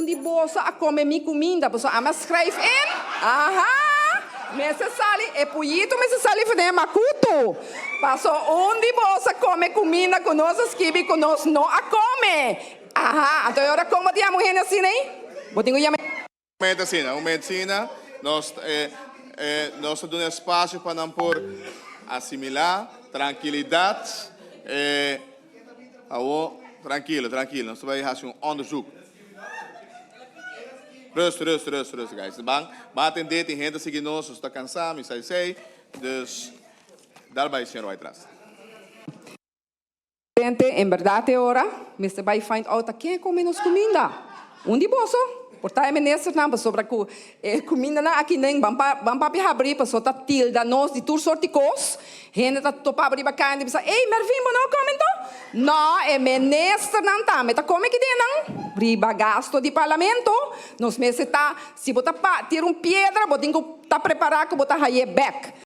Un di boso a come mi cuminda, paso ami a schrijf in. Aha! Mester sali, e puyito mester sali for den e macutu. Paso un di boso a come cuminda cu nos a skibi cu nos no a come. Aha! Anto e ora con bo ta yama un hende asina ei? Bo tin cu yama. Un momento asina, un momento asina, nos nos ta duna espacio pa nan por asimila, trankilidad, awo, trankilo, trankilo, nos ta bay haci un onderzoek. Rust, rust, rust, rust, guys. Ban, ban atende, tin hende ta sigui nos, nos ta cansa, mi sa esey, dus, dal bay, señor Whiteras. Presidente, en berdad e ora mester bay find out ta ken a come nos cuminda. Un di boso, por ta e ministernan, pasobra cu e cumindanan aki den ban pa ban papia habri pasobra ta tilda nos di tur sort di cos. Hende ta topa bo riba caya di bisa, Ey, Mervin, bo no a come anto? No, e ministernan tambe ta come aki den nan riba gasto di Parlamento. Nos mester ta, si bo ta pa tira un piedra, bo tin cu ta prepara cu bo ta haye bek.